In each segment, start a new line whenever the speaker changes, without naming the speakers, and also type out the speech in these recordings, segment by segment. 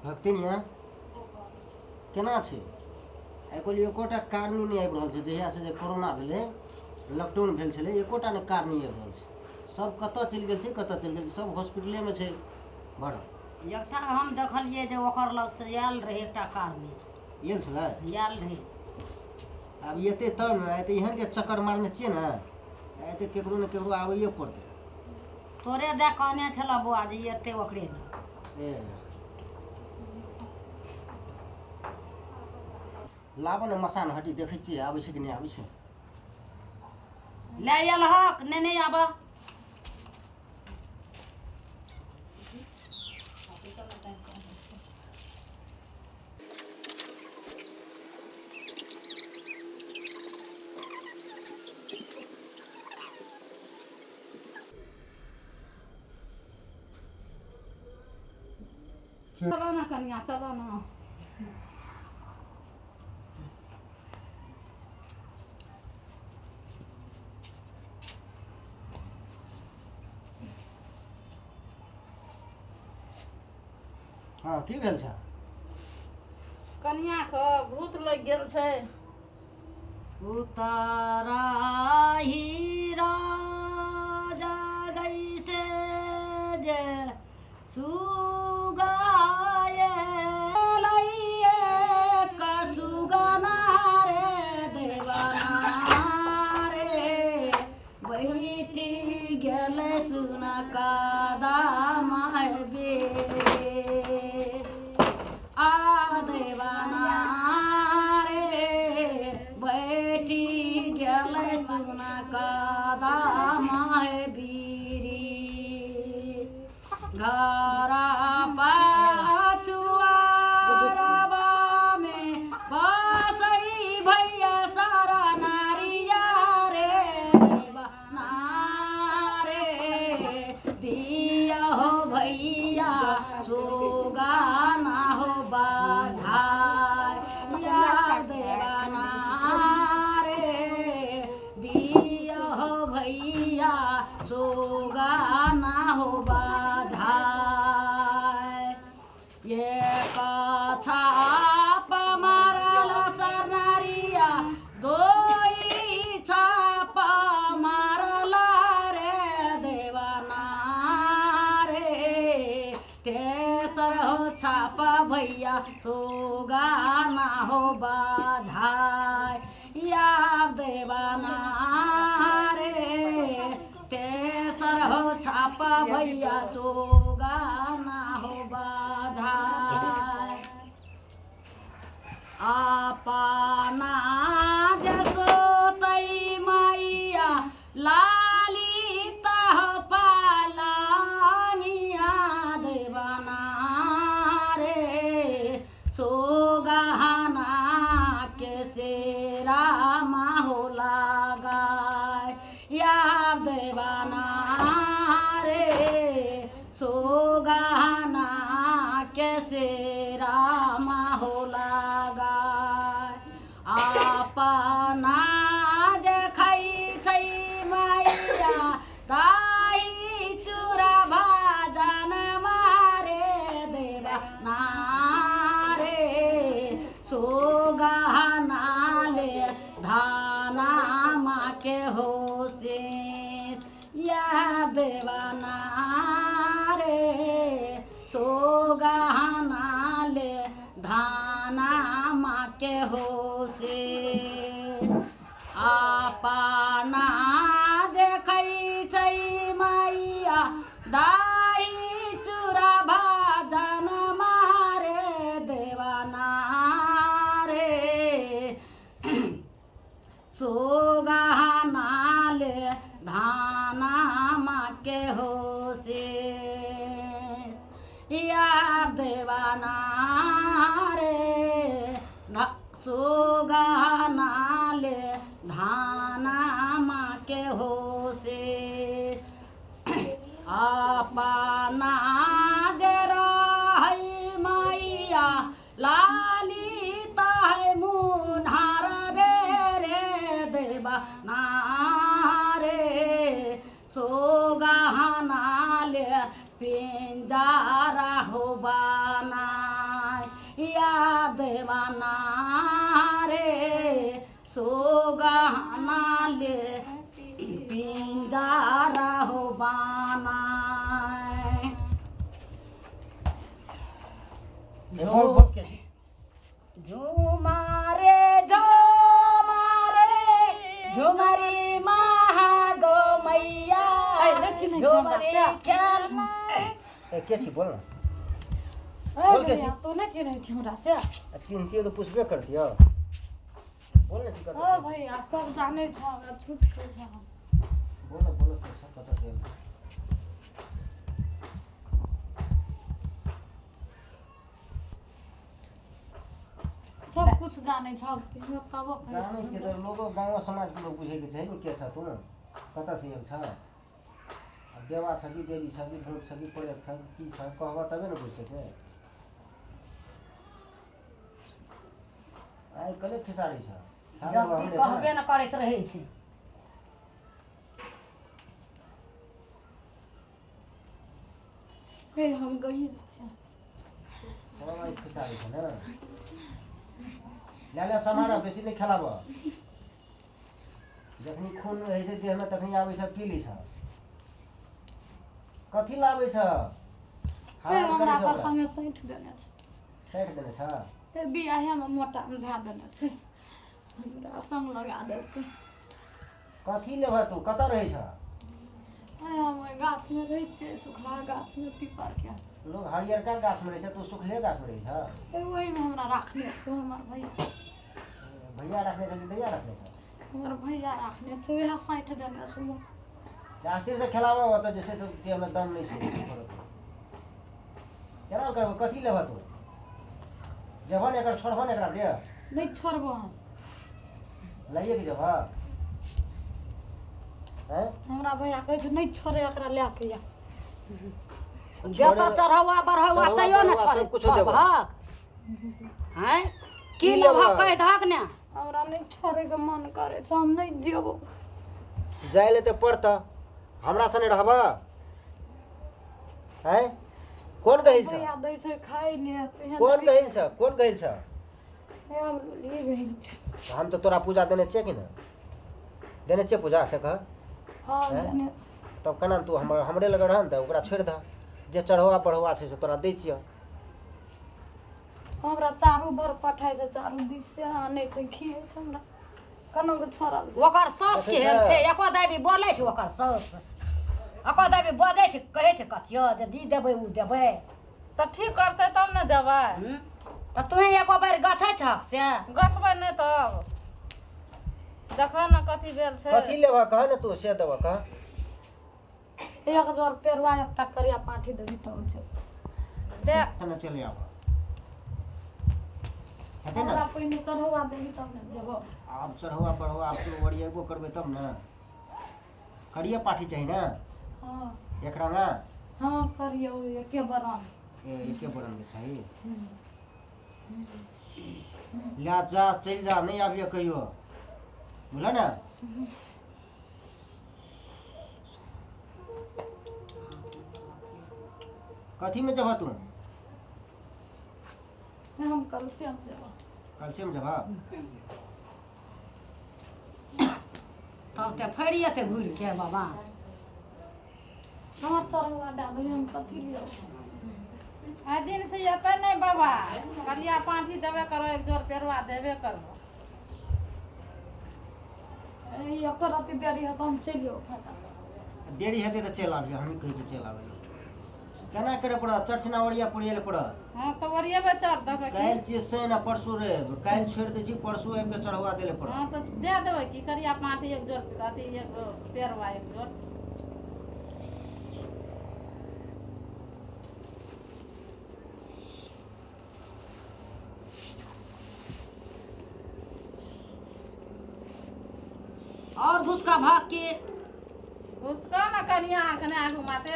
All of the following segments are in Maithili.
भक्तिनिया केना छै? आइ काल्हि एकोटा कारनी नहि आबि रहल छै। जहियासँ जे कोरोना भेलै, लॉकडाउन भेल छलै, एकोटा नहि कारनी आबि रहल छै। सब कतऽ चलि गेल छै, कतऽ चलि गेल छै, सब हॉस्पिटलेमे छै भरल।
एकटा हम देखलियै जे ओकर लगसँ आयल रहै एकटा कारनी।
आयल छलै?
आयल रहै।
आब एतै तब ने, आइ तऽ एहनके चक्कर मारने छियै ने, आइ तऽ केकरो ने केकरो आबैए पड़तै।
तोरे दए कहने छलऽ बौआ जे ई एतै ओकरे लग।
ए लाबऽ ने मसान हड्डी, देखै छियै आबै छै कि नहि आबै छै।
लए एलहक, नेने आबऽ।
चलो ना कनिया, चलो ना।
हँ, की भेल छै?
कनिया के भूत लागि गेल छै।
उतारा हीरा जगै से जे सुगाए लइए कसुगना रे देवना रे, बैठी गेलै सुना कदम बे आ देवाना रे, बैठी गेलै सुना कदम बीरी घर पाछुआरबामे बसै भैया सारा नारिया रे देवा रे, दिया हो भैया सुगाना हो बाधाय या देवाना रे, दिया हो भैया सुगाना हो बाधाय। ये छाप मारल सरनारिया, दोई छाप मारल रे देवाना रे, तेसर हो छाप भैया सुगाना हो बाधाय या देवाना रे, तेसर हो छाप भैया सुगाना हो बाधाय। अपना जसोतै मैया लाली तह पालानिया देवना रे, सोगहना के सेरा हो लगाय या देवना रे, सोगहना के सेरा हो लगाय। अपना जे खै छै मैया दही चूड़ा भाजन मारे देवा रे, सोगहना ले धाना माँ के होशीस या देवाना रे, सोगहना ले धाना माँ के होशीस। अपना देखै छै मैया दही चूड़ा भाजन मारे देवाना रे, सोगहना ले धाना माँ के होशीस या देवाना रे, सोगहना ले धाना माँ के होशीस। अपना जे रहै मैया लाली तहै मुन्हार बेरे देवा रे, सोगहना ले पिंजारा हो बाना। देवाना रे सुगहना ले पिंजरा हो बाना।
बोल बोल के छी।
झुमारे झुमारे झुमरी महागो मैया झुमरी खेल।
ए, के छी, बोल न।
ए
बोल के
भैया,
छी।
तू नहि चिन्है छी हमरा से?
आ चिन्हतियो तऽ पुछबे करतियो। बोल ने छी
ओ
कतऽ।
भैया, सब जानै छ, हमरा छूट के छ।
बोल न, बोल के सब कतऽ से आयल छी।
सब कुछ जानै छ हमरा तबो कहै
जानै छियै तऽ लोको गाँव समाजके लोक बुझैके छै ने, के छ तू, कतऽ से आयल छ। आब देवा छ कि देवी छ कि भूत छ कि प्रेत छ कि की छ, कहबह तबे ने बुझि सकै। आइ काल्हि खेसारी छ।
जल्दी कहबे न करैत रहै छै।
हे, हम गही छियै।
तब आइ खेसारी छ ने। ले ले, सम्हार, बेसी नहि खेलाब। जखनी खून रहै छै देहमे तखनी आबै छ, पी लै छ। कथी लाबै छ?
हे,
हरान
हमरा
करै छ
ओकर
ओकरा।
संगे सैठ देने छै।
साटि देने छ?
हे, बियाहेमे मोटामे धए देने छै, हमरा संग लगा देलकै।
कथी लेबह तू? कतऽ रहै छ?
हे, हम ओहि गाछमे रहै छियै, सुखला गाछमे, पीपरके।
लोग हरियरका गाछमे रहै छै, तू सुखले गाछमे रहै छ?
हे, ओहिमे हमरा राखने छै हमर भैया।
भैया रखने छ कि दैया रखने छ?
हमर भैया राखने छै, उएह साँठि देने छै मोर।
अस्थिर से खेलाबह ओतऽ जे छै से देहमे दम नहि छै। केना करबह? कथी लेबह तू? जेबह ने एकर, छोड़बह ने एकरा दे?
नहि छोड़बो हम।
लैए के जेबह? हैं?
हमरा भैया कहै छै नहि छोड़े एकरा, लए के या।
देता चढ़ौआ बढ़ौआ
चढ़ौआ,
तैयो ने
बढ़ौआ,
छोड़े
सब कुछो देबह।
छोड़बहक हैं? की
की
लेबहक?
लेबह?
कहि दहक ने।
हमरा नहि छोड़ैके मन करै छै, हम नहि जेबो।
जाइ लए तऽ पड़तह। हमरा सने रहबह? हैं? कोन गहिल छ?
भैया दै छै खाइ ले तेहन।
कोन गहिल छ? कोन गहिल छ?
हे, हम लुलिए गहिल छी।
हम तऽ तोरा पूजा देने छियै कि ने देने छियै पूजा, से कह।
हँ।
हैं?
देने छै।
तब केना तू हमर हमरे लग रह ने, तऽ ओकरा छोड़ि दह। जे चढ़ौआ बढ़ौआ छै से तोरा दै छियह।
हमरा चारू भर पठाइ छै, चारू दिस से आनै छै, खियै छै हमरा, केना के छोड़ल जाय?
ओकर साउस
देखै
केहन
छै?
छै? एको दाबी बोलै छै ओकर साउस? एको दाबी बजै छै, कहै छै कथियो जे दी देबै, ओ देबै?
तऽ ठीक करतै तब ने देबै।
हूँ? तऽ तोहें एको बेर गछै छहक से?
गछबै नहि तब देखऽ ने कथी भेल छै।
कथी लेबह, कह ने तू, से देबह, कह।
एक जोर पेरुआ, एकटा करिया पाठी देबी तब जेबै। दे।
ने चलि आबह, हेतै ने?
हमरा पहिने चढ़ौआ देबी तब ने जेबो।
आब चढ़ौआ बढ़ौआ आब तू ओरिएबो करबै तब ने। करिए पाठी चाही ने?
हँ।
एक रंगा?
हँ, करियौ, एके बरन।
ए, एके बरन के चाही। ले जा, चलि जा, नहि आबिय कहियो, बुझल ने? कथीमे जेबह तू?
हम कल से हम जेबो।
कलसेमे जेबह?
तब तऽ फेर एतै घुरि के बाबा।
हमर चढ़ौआ दए देबी, हम कथी लियौ? आइ दिन से एतै नहि बाबा, करिया पाठी देबे करो, एक जोर पेरुआ देबे करबो। एकर अति देरी होत, हम चलि जाउ फाटा।
देरी हेतै तऽ चलि आबियौ, हमही कहै छियै चलि आबै लए। केना करे पड़त? चरसिना ओरिया पुरिया लए पड़त।
हँ, तऽ ओरियेबै, चढ़ देबै की?
काल्हि छियै शनि आ परसू रवि। काल्हि छोड़ि दै छी, परसू आबि कऽ चढ़ौआ दै लए पड़त।
हँ, तऽ दए देबै की करिया पाठी, एक जोर अथी, एक पेरुआ, एक जोर।
और भुसका भाग के।
घुसका ने कनिया, कने आगू माते।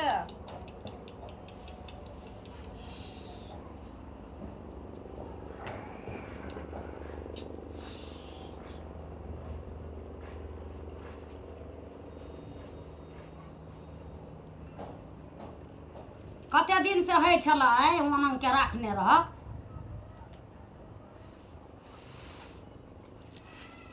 कते दिन से होइ छलै ओना के राखने रहक।